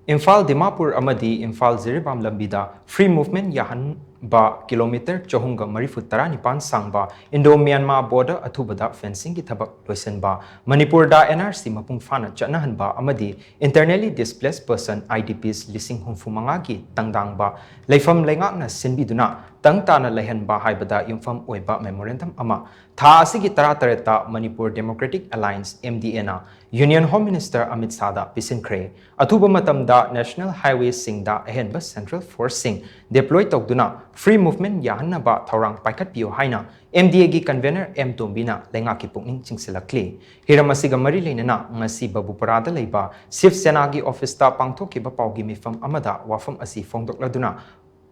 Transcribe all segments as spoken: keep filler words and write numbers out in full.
ꯏꯝꯐꯥꯜ ꯗꯤꯃꯥꯄꯨꯔ ꯑꯃꯗꯤ ꯏꯝꯐꯥꯜ ꯖꯤꯔꯤꯕꯥꯝ ꯂꯝꯕꯤꯗ free movement ꯌꯥꯍꯟꯕ kilometre ꯆꯍꯨꯝꯒ ꯃꯔꯤꯐꯨ ꯇꯔꯥꯅꯤꯄꯥꯟ ꯁꯥꯡꯕ Indo Myanmar border ꯑꯊꯨꯕꯗ fencing ꯒꯤ ꯊꯕꯛ ꯂꯣꯏꯁꯤꯟꯕ, ꯃꯅꯤꯄꯨꯔꯗ N R C ꯃꯄꯨꯡ ꯐꯥꯅ ꯆꯠꯅꯍꯟꯕ ꯑꯃꯗꯤ internally displaced person, I D Ps, ꯂꯤꯁꯤꯡ ꯍꯨꯝꯐꯨ ꯃꯉꯥꯒꯤ ꯇꯪꯗꯥꯡꯕ ꯂꯩꯐꯝ ꯂꯩꯉꯥꯛꯅ ꯁꯤꯟꯕꯤꯗꯨꯅ ꯇꯪ ꯇꯥꯅ ꯂꯩꯍꯟꯕ ꯍꯥꯏꯕꯗ ꯌꯨꯝꯐꯝ ꯑꯣꯏꯕ memorandum ꯑꯃ ꯊꯥ ꯑꯁꯤꯒꯤ ꯇꯔꯥꯇꯔꯦꯠꯇ Manipur Democratic Alliance, M D A ꯅ Union Home Minister ꯑꯃꯤꯠ ꯁꯥꯍꯗ ꯄꯤꯁꯤꯟꯈ꯭ꯔꯦ꯫ ꯑꯊꯨꯕ ꯃꯇꯝꯗ National Highway ꯁꯤꯡꯗ ꯑꯍꯦꯟꯕ central force ꯁꯤꯡ deploy ꯇꯧꯗꯨꯅ free movement ꯌꯥꯍꯟꯅꯕ ꯊꯧꯔꯥꯡ ꯄꯥꯏꯈꯠꯄꯤꯌꯨ ꯍꯥꯏꯅ M D A ꯒꯤ convener ꯑꯦꯝ ꯇꯣꯝꯕꯤꯅ ꯂꯩꯉꯥꯛꯀꯤ ꯄꯨꯛꯅꯤꯡ ꯆꯤꯡꯁꯤꯜꯂꯛꯂꯤ꯫ ꯍꯤꯔꯝ ꯑꯁꯤꯒ ꯃꯔꯤ ꯂꯩꯅꯅ ꯉꯁꯤ ꯕꯕꯨꯄꯔꯥꯗ ꯂꯩꯕ ꯁꯤꯕ ꯁꯦꯅꯥꯒꯤ office ꯇ ꯄꯥꯡꯊꯣꯛꯈꯤꯕ ꯄꯥꯎꯒꯤ ꯃꯤꯐꯝ ꯑꯃꯗ ꯋꯥꯐꯝ ꯑꯁꯤ ꯐꯣꯡꯗꯣꯛꯂꯗꯨꯅ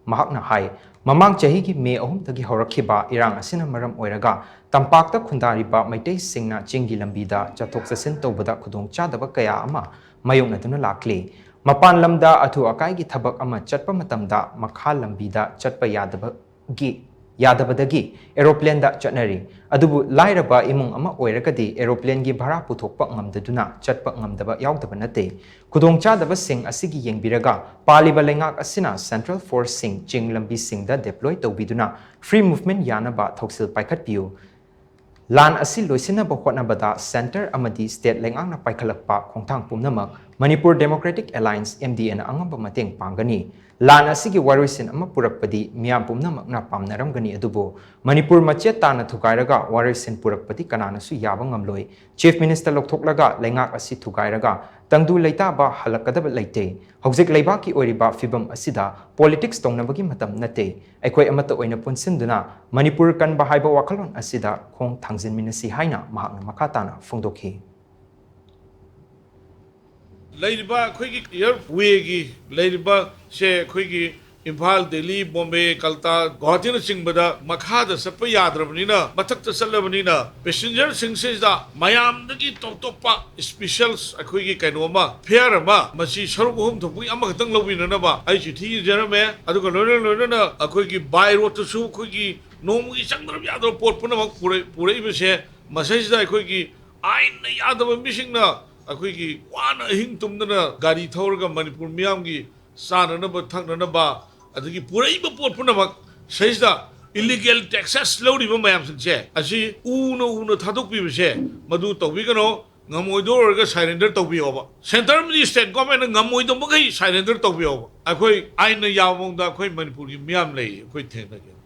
ꯃꯍꯥꯛꯅ ꯍꯥꯏ, ꯃꯃꯥꯡ ꯆꯍꯤꯒꯤ ꯃꯦ ꯑꯍꯨꯝꯗꯒꯤ ꯍꯧꯔꯛꯈꯤꯕ ꯏꯔꯥꯡ ꯑꯁꯤꯅ ꯃꯔꯝ ꯑꯣꯏꯔꯒ ꯇꯝꯄꯥꯛꯇ ꯈꯨꯟꯗꯥꯔꯤꯕ ꯃꯩꯇꯩꯁꯤꯡꯅ ꯆꯤꯡꯒꯤ ꯂꯝꯕꯤꯗ ꯆꯠꯊꯣꯛ ꯆꯠꯁꯤꯟ ꯇꯧꯕꯗ ꯈꯨꯗꯣꯡꯆꯥꯗꯕ ꯀꯌꯥ ꯑꯃ ꯃꯥꯌꯣꯛꯅꯗꯨꯅ ꯂꯥꯛꯂꯤ꯫ ꯃꯄꯥꯟ ꯂꯝꯗ ꯑꯊꯨ ꯑꯀꯥꯏꯒꯤ ꯊꯕꯛ ꯑꯃ ꯆꯠꯄ ꯃꯇꯝꯗ ꯃꯈꯥ ꯂꯝꯕꯤꯗ ꯆꯠꯄ ꯌꯥꯗꯕꯒꯤ, ꯌꯥꯗꯕꯗꯒꯤ aeroplane ꯗ ꯆꯠꯅꯔꯤ꯫ ꯑꯗꯨꯕꯨ ꯂꯥꯏꯔꯕ ꯏꯃꯨꯡ ꯑꯃ ꯑꯣꯏꯔꯒꯗꯤ aeroplane ꯒꯤ ꯚꯔꯥ ꯄꯨꯊꯣꯛꯄ ꯉꯝꯗꯗꯨꯅ ꯆꯠꯄ ꯉꯝꯗꯕ ꯌꯥꯎꯗꯕ ꯅꯠꯇꯦ꯫ ꯈꯨꯗꯣꯡꯆꯥꯗꯕꯁꯤꯡ ꯑꯁꯤꯒꯤ ꯌꯦꯡꯕꯤꯔꯒ ꯄꯥꯜꯂꯤꯕ ꯂꯩꯉꯥꯛ ꯑꯁꯤꯅ central force ꯁꯤꯡ ꯆꯤꯡ ꯂꯝꯕꯤꯁꯤꯡꯗ deploy ꯇꯧꯕꯤꯗꯨꯅ free movement ꯌꯥꯅꯕ ꯊꯧꯁꯤꯜ ꯄꯥꯏꯈꯠꯄꯤꯌꯨ꯫ ꯂꯥꯟ ꯑꯁꯤ ꯂꯣꯏꯁꯤꯟꯅꯕ ꯍꯣꯠꯅꯕꯗ centre ꯑꯃꯗꯤ state ꯂꯩꯉꯥꯛꯅ ꯄꯥꯏꯈꯠꯂꯛꯄ ꯈꯣꯡꯊꯥꯡ ꯄꯨꯝꯅꯃꯛ Manipur Democratic Alliance, M D A ꯅ ꯑꯉꯝꯕ ꯃꯇꯦꯡ ꯄꯥꯡꯒꯅꯤ꯫ ꯂꯥꯟ ꯑꯁꯤꯒꯤ ꯋꯥꯔꯣꯏꯁꯤꯟ ꯑꯃ ꯄꯨꯔꯛꯄꯗꯤ ꯃꯤꯌꯥꯝ ꯄꯨꯝꯅꯃꯛꯅ ꯄꯥꯝꯅꯔꯝꯒꯅꯤ, ꯑꯗꯨꯕꯨ ꯃꯅꯤꯄꯨꯔ ꯃꯆꯦꯠ ꯇꯥꯅ ꯊꯨꯒꯥꯏꯔꯒ ꯋꯥꯔꯣꯏꯁꯤꯟ ꯄꯨꯔꯛꯄꯗꯤ ꯀꯅꯥꯅꯁꯨ ꯌꯥꯕ ꯉꯝꯂꯣꯏ꯫ Chief Minister ꯂꯧꯊꯣꯛꯂꯒ ꯂꯩꯉꯥꯛ ꯑꯁꯤ ꯊꯨꯒꯥꯏꯔꯒ ꯇꯪꯗꯨ ꯂꯩꯇꯥꯕ ꯍꯜꯂꯛꯀꯗꯕ ꯂꯩꯇꯦ꯫ ꯍꯧꯖꯤꯛ ꯂꯩꯕꯥꯛꯀꯤ ꯑꯣꯏꯔꯤꯕ ꯐꯤꯕꯝ ꯑꯁꯤꯗ politics ꯇꯧꯅꯕꯒꯤ ꯃꯇꯝ ꯅꯠꯇꯦ꯫ ꯑꯩꯈꯣꯏ ꯑꯃꯠꯇ ꯑꯣꯏꯅ ꯄꯨꯟꯁꯤꯟꯗꯨꯅ ꯃꯅꯤꯄꯨꯔ ꯀꯟꯕ ꯍꯥꯏꯕ ꯋꯥꯈꯜꯂꯣꯟ ꯑꯁꯤꯗ ꯈꯣꯡ ꯊꯥꯡꯖꯤꯟꯃꯤꯟꯅꯁꯤ ꯍꯥꯏꯅ ꯃꯍꯥꯛꯅ ꯃꯈꯥ ꯇꯥꯅ ꯐꯣꯡꯗꯣꯛꯈꯤ꯫ ꯂꯩꯔꯤꯕ ꯑꯩꯈꯣꯏꯒꯤ airway ꯒꯤ ꯂꯩꯔꯤꯕ ꯁꯦ ꯑꯩꯈꯣꯏꯒꯤ ꯏꯝꯐꯥꯜ, ꯗꯦꯜꯂꯤ, ꯕꯣꯝꯕꯦ, ꯀꯜꯀꯇꯥ, ꯒꯨꯋꯥꯍꯥꯇꯤꯅꯆꯤꯡꯕꯗ ꯃꯈꯥꯗ ꯆꯠꯄ ꯌꯥꯗ꯭ꯔꯕꯅꯤꯅ, ꯃꯊꯛꯇ ꯆꯠꯂꯕꯅꯤꯅ, passenger ꯁꯤꯡꯁꯤꯗ ꯃꯌꯥꯝꯗꯒꯤ ꯇꯣꯞ ꯇꯣꯞꯄ special ꯑꯩꯈꯣꯏꯒꯤ ꯀꯩꯅꯣ ꯑꯃ, fare ꯑꯃ, ꯃꯁꯤ ꯁꯔꯨꯛ ꯑꯍꯨꯝ ꯊꯣꯛꯄꯒꯤ ꯑꯃꯈꯛꯇꯪ ꯂꯧꯕꯤꯅꯅꯕ ꯑꯩ ꯆꯤꯊꯤ ꯏꯖꯔꯝꯃꯦ꯫ ꯑꯗꯨꯒ ꯂꯣꯏꯅ ꯂꯣꯏꯅꯅ ꯑꯩꯈꯣꯏꯒꯤ by road ꯇꯁꯨ ꯑꯩꯈꯣꯏꯒꯤ ꯅꯣꯡꯃꯒꯤ ꯆꯪꯗ꯭ꯔꯕ ꯌꯥꯗ꯭ꯔꯕ ꯄꯣꯠ ꯄꯨꯝꯅꯃꯛ ꯄꯨꯔꯛ-, ꯄꯨꯔꯛꯏꯕꯁꯦ, ꯃꯁꯤꯁꯤꯗ ꯑꯩꯈꯣꯏꯒꯤ ꯑꯥꯏꯟꯅ ꯌꯥꯗꯕ ꯃꯤꯁꯤꯡꯅ ꯑꯩꯈꯣꯏꯒꯤ ꯋꯥꯅ ꯑꯍꯤꯡ ꯇꯨꯝꯗꯅ ꯒꯥꯔꯤ ꯊꯧꯔꯒ ꯃꯅꯤꯄꯨꯔ ꯃꯤꯌꯥꯝꯒꯤ ꯆꯥꯅꯅꯕ ꯊꯛꯅꯅꯕ, ꯑꯗꯒꯤ ꯄꯨꯔꯛꯏꯕ ꯄꯣꯠ ꯄꯨꯝꯅꯃꯛ ꯁꯤꯗꯩꯁꯤꯗ illegal taxes ꯂꯧꯔꯤꯕ ꯃꯌꯥꯝꯁꯤꯡꯁꯦ ꯑꯁꯤ ꯎꯅ ꯎꯅ ꯊꯥꯗꯣꯛꯄꯤꯕꯁꯦ ꯃꯗꯨ ꯇꯧꯕꯤꯒꯅꯣ꯫ ꯉꯝꯃꯣꯏꯗꯧ ꯑꯣꯏꯔꯒ surrender ꯇꯧꯕꯤꯌꯣꯕ꯫ Centre ꯑꯃꯗꯤ state government ꯅ ꯉꯝꯃꯣꯏꯗꯕꯈꯩ surrender ꯇꯧꯕꯤꯌꯣꯕ꯫ ꯑꯩꯈꯣꯏ ꯑꯥꯏꯟꯅ ꯌꯥꯕ ꯃꯑꯣꯡꯗ ꯑꯩꯈꯣꯏ ꯃꯅꯤꯄꯨꯔꯒꯤ ꯃꯤꯌꯥꯝ ꯂꯩ, ꯑꯩꯈꯣꯏ ꯊꯦꯡꯅꯒꯦ꯫